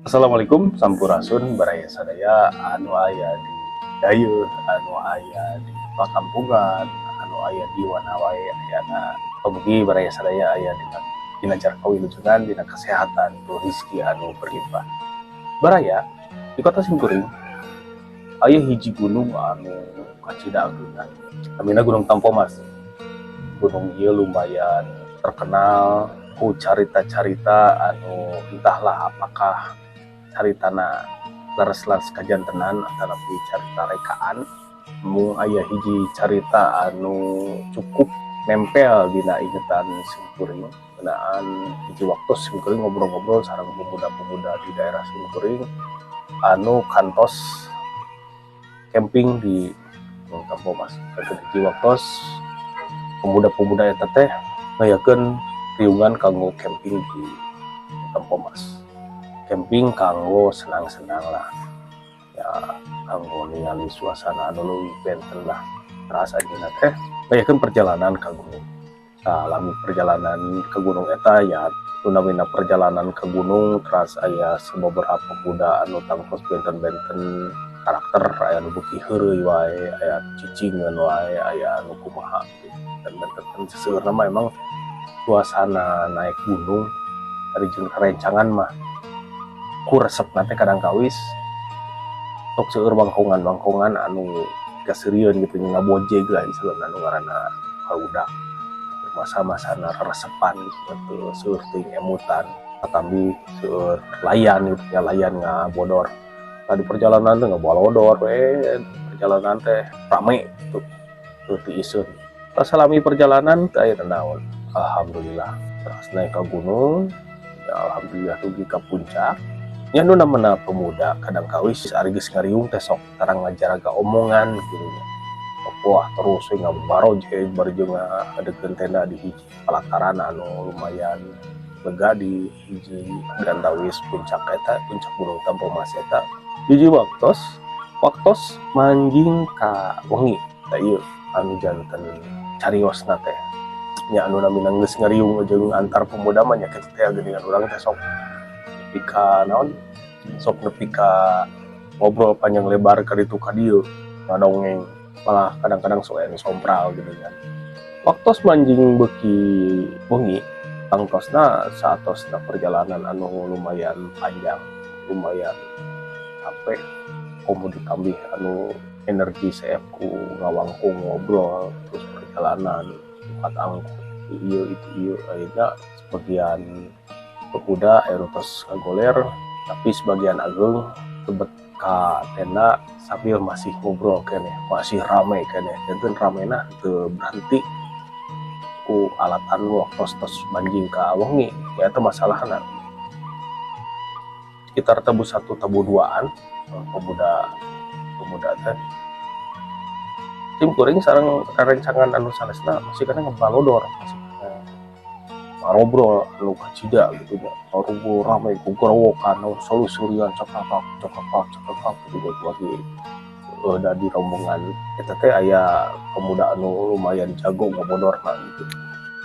Assalamualaikum, sampurasun baraya sadaya anu aya di dayeuh, anu aya di pakampungan, anu aya di wana wae ayana. Mugi baraya sadaya aya dina dina kawilujengan, dina kesehatan, tur rizki anu berlimpah. Baraya, di kota simkuring aya hiji gunung anu kacida ageungna. Namina Gunung Tampomas. Gunung ieu lumayan terkenal ku carita-carita anu entahlah apakah caritana leres-leres kajantenan atanapi carita rekaan. Mung aya hiji carita anu cukup nempel dina ingetan simkuring ngeunaan hiji waktu simkuring ngobrol-ngobrol sareng pemuda-pemuda di daerah simkuring anu kantos camping di Gunung Tampomas. Hiji waktos pemuda-pemuda eta teh ngayakeun riungan kanggo camping di Tampomas. Camping kanggo senang-senang lah ya, kanggo ningali suasana anu leuwih benten lah. Teras anjeunna teh ngayakeun perjalanan ka gunung. Salami perjalanan ke gunung eta ya, nu namina perjalanan ke gunung, teras aya sababaraha pemuda anu tangtos benten-benten karakter, aya nu beuki heureuy wae, aya anu cicingeun wae, aya anu kumaha gitu. Dan benten seseueurna mah emang suasana naik gunung ari jeung rerencangan mah ku resepna teh kadang kawis sok seueur bangkongan-bangkongan anu kaseurieun gitu, ngabojeg lah istilahna anu ngaranna barudak masa-masana reresepan gitu, teu seueur teuing emutan katambi seueur layan gitu ya, layan ngabodor. Tah, di perjalanan teh ngabalodor we, perjalanan teh rame gitu, teu tiiseun. Tah, salami perjalanan teu aya naon, alhamdulillah. Terus naik ke gunung ya, alhamdulillah dugi ka puncak. Nya, nu namana pemuda kadang kawis ari geus ngariung teh sok tarang ngajaraga omongan gitu nya. Wah, terus we ngabarojeg bari jeung ngadegkeun tenda di hiji pelataran anu lumayan lega di hiji antawis puncak eta, puncak Gunung Tampomas eta. Hiji waktos waktos manjing ka wengi. Tah, ieu anu janten cariosna teh nya, anu namina geus ngariung jeung antar pemuda mah nya kitu teh geuningan, urang teh sok nepi ka naon, sok nepi ka ngobrol panjang lebar ka ditu ka dieu, ngadongeng, malah kadang-kadang sok aya nu sompral geuningan. Waktos manjing beuki wengi, tangtosna saatosna perjalanan anu lumayan panjang, lumayan capek, komo ditambih anu energi seep ku ngawangkung ngobrol, terus perjalanan liwat angkot ieu itu ieu, akhirna sebagian pemuda aya nu tos ngagoler, tapi sebagian ageng lebet ka tenda sambil masih ngobrol keneh, masih rame keneh. Janten ramena teu berhenti ku alatan waktos tos manjing ka wengi. Ya, eta masalahna sekitar tabuh satu tabuh duaan pemuda pemuda teh. Sim kuring sareng rerencangan anu sanesna masih keneh ngabalodor, masih keneh ngarobrol anu kacida gitu nya, ngarobrol rame, gogorowokan, salusurian, cakakak cakakak cakakak gitu. Lagi da di rombongan eta teh aya pemuda anu lumayan jago ngabodorna gitu.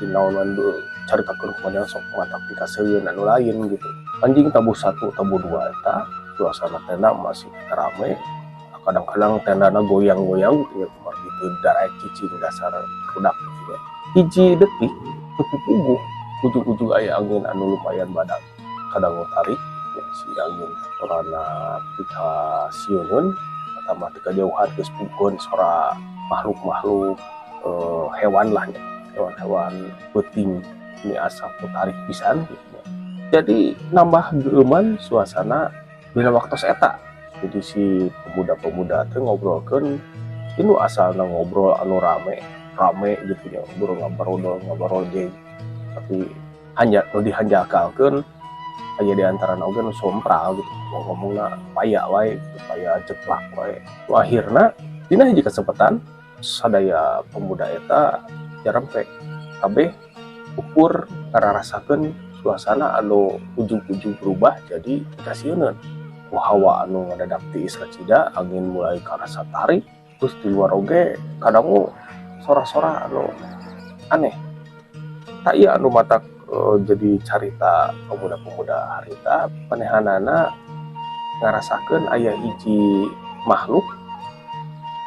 Di naonan caritakeun kumaha sok matak pikaseurieun anu lain gitu. Anjing tabuh satu tabuh dua eta suasana tenda masih rame, kadang-kadang tendana goyang-goyang gitu ya, kumargi teu daraek cicing, dasar budak gitu ya. Hiji detik teu puguh, ujug-ujug aya angin anu lumayan badag, kadangu tarik ya si angin, sorana pikasieuneun atama ti kajauhan geus puguheun sora makhluk-makhluk, hewan lah nya, hewan-hewan peuting ini asa tarik pisan gitu nya. Jadi nambah geueuman suasana dina waktos eta. Jadi si pemuda-pemuda teh ngobrolkeun nu asalna ngobrol anu rame rame gitu nya, ngobrol ngabarodol ngabarojeg, tapi hanya nu dihanjakalkeun aya di antarana oge nu sompral gitu, ngomongna paya wae gitu, paya jeplak wae. Nu akhirna dina hiji kesempatan sadaya pemuda eta jarempe kabeh, ukur ngararasakeun suasana anu ujug-ujug berubah jadi pikasieuneun ku hawa anu ngadadak tiis kacida, angin mulai karasa tarik, terus di luar oge kadangu sora-sora anu aneh. Tah, ieu anu matak jadi carita pemuda-pemuda harita manehanana. Ngarasakeun aya hiji makhluk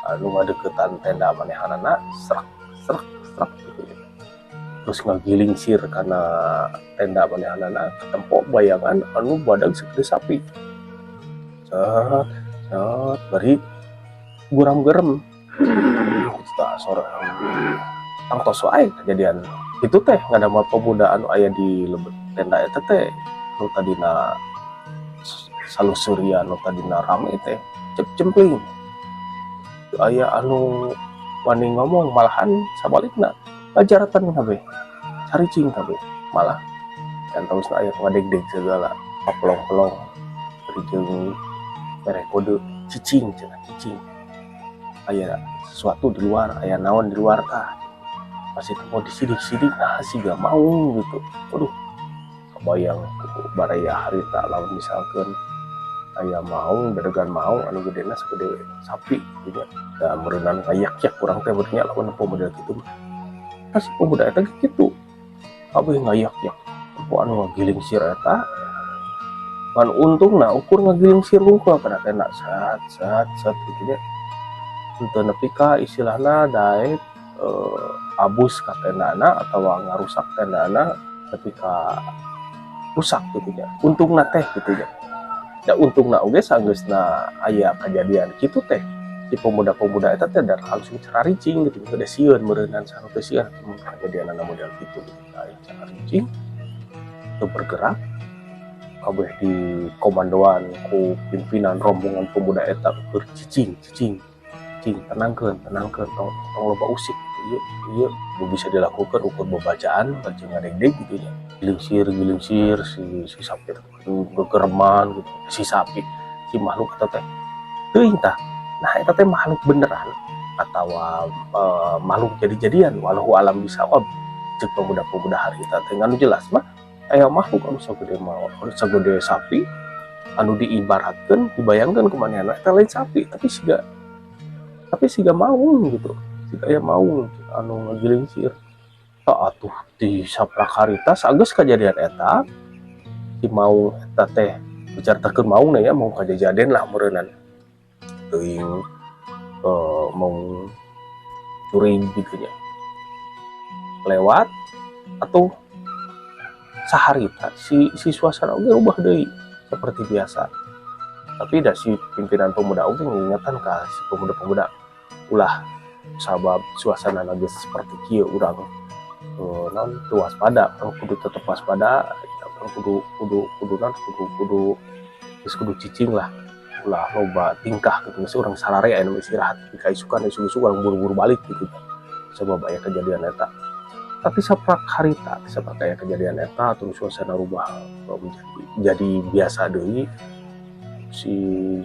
anu ngadeukeutan tenda manehanana, srek srek srek gitu ya. Terus ngagilingsir kana tenda manehanana, katempo bayangan anu badag segede sapi. Set set, bari guram gerem tah sora. Tangtos wae kejadian itu teh ngadamel pemuda anu aya di lebet tenda eta teh, nu tadina salusurian, nu tadina rame teh cep cempling. Teu aya anu wani ngomong, malahan sabalikna ngajaratan kabeh, caricing kabeh. Malah antawisna aya ngadegdeg segala, papelong-pelong, bari jeung mere kode, "Cicing," cenah, "cicing, aya sesuatu di luar, aya naon di luar." Tah, pas itu mau disidik-sidik, nah, siga maung gitu. Waduh, kebayang ku baraya harita lamun misalkan aya maung, dadegan maung anu gedena sagede sapi gitu nya. Da meureunan ngayak-yak urang teh nya lamun nempo model kitu mah. Tah, si pemuda eta ge kitu, kabeh ngayak-yak nempo anu ngagilingsir eta. Ngan untungna ukur ngagilingsir hungkul kana tenda, sat sat sat gitu nya, henteu nepi ka istilahna daek abus ka tendana atawa ngarusak tendana nepi ka rusak gitu nya. Untungna teh gitu nya. Da untungna oge sanggeusna aya kajadian kitu teh, si pemuda-pemuda eta teh da langsung caricing gitu, da sieun meureunan, saha teu sieun mun kajadianna model kitu gitu. Aya caricing, teu bergerak kabeh, di komandoan ku pimpinan rombongan pemuda eta keur cicing, "Cicing, cicing, tenangkeun, tenangkeun, tong tong loba usik ieu ieu." Nu bisa dilakukan ukur babacaan bari ngadegdeg gitu nya. Gilingsir gilingsir si si sapi teh gegereman gitu, si sapi, si makhluk eta teh. Teuing tah, nah, eta teh makhluk beneran atawa makhluk jadi-jadian, wallahu alam bisawab ceuk pemuda-pemuda harita teh. Anu jelas mah aya makhluk anu sagede mawa, anu sagede sapi, anu diibaratkeun, dibayangkeun ku manehna eta lain sapi, tapi siga maung gitu, siga aya maung anu ngagilingsir. Tah, atuh di saprak harita sageus kajadian eta, si maung eta teh, dicaritakeun maung nya, maung kajajaden lah meureunan, teuing maung curig gitu nya, lewat. Atuh saharita si si suasana oge ubah deui seperti biasa, tapi da si pimpinan pemuda oge ngingetan ka si pemuda-pemuda, ulah sabab suasana geus seperti kieu urang naon, teu waspada. Urang kudu tetep waspada, urang kudu kudu kudu naon, kudu kudu geus kudu cicing lah, ulah loba tingkah gitu. Geus urang sarare aya nu istirahat ka isukan, isuk-isuk urang buru-buru balik gitu, sabab aya kejadian eta. Tapi saprak harita, saprak aya kejadian eta, terus suasana rubah menjadi jadi biasa deui, si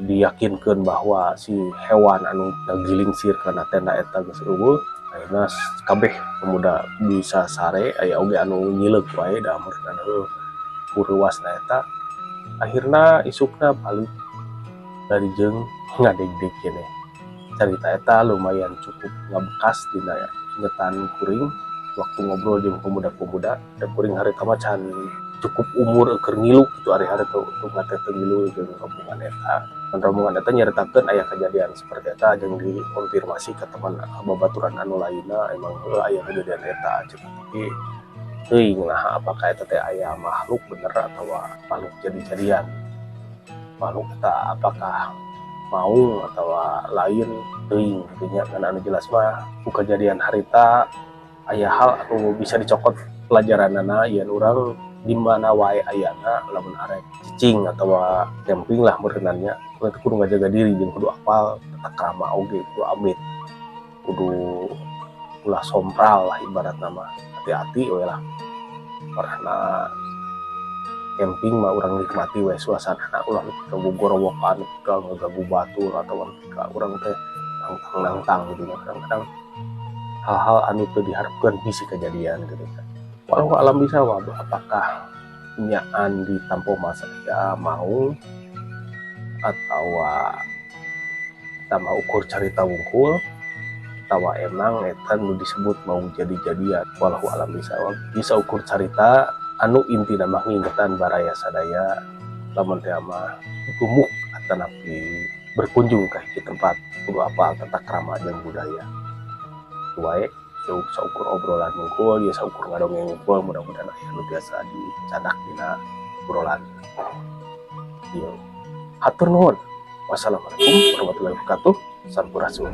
diyakinkan bahwa si hewan anu ngagilingsir kana tenda eta geus euweuh. Akhirna kabeh pemuda bisa sare, aya oge anu nyileuk wae da meureunana heuh pureuasna eta. Akhirna isukna balik dari jeung ngadegdeg keneh. Carita eta lumayan cukup ngabekas dina ingetan kuring waktu ngobrol jeung pemuda-pemuda, da kuring harita mah can cukup umur keur ngilu gitu, ari-ari teu teu ngilu jeung rombongan eta. Dan rombongan eta nyaritakeun aya kejadian seperti eta, jeung dikonfirmasi ka teman babaturan anu lainna, emang heuh aya kejadian eta cenah. Tapi teuing nah apakah eta teh aya makhluk bener atawa makhluk jadi-jadian, makhluk eta apakah maung atawa lain, teuing kitu nya. Ngan anu jelas mah ku kejadian harita aya hal anu bisa dicokot pelajaranana, yen urang di mana wae ayana, lamun arek cicing atawa camping lah meureunan nya, urang teh kudu ngajaga diri jeung kudu apal tata krama oge, kudu amit, kudu ulah sompral lah, ibaratna mah hati-hati we lah. Karena camping mah urang nikmati we suasana, ulah nepi ka gogorowokan, nepi ka ngaganggu batur, atawa nepi ka urang teh nangtang-nangtang gitu nya. Kadang-kadang hal-hal anu teu diharapkeun bisi kejadian gitu kan. Wallahu alam bisawab apakah nyaan di Tampomas aya maung atawa tama ukur carita wungkul atawa emang eta nu disebut maung jadi-jadian, wallahu alam bisawab. Bisa ukur carita anu intina mah ngingetan baraya sadaya lamun teh mah gumuk. Atanapi berkunjung ke hiji tempat, kudu apal tata krama jeung budaya. Itu wae saukur obrolan wungkul ya, saukur ngadongeng wungkul. Mudah-mudahan aya nu biasa dicandak dina obrolan ieu. Hatur nuhun. Wassalamualaikum warahmatullahi wabarakatuh. Sampurasun.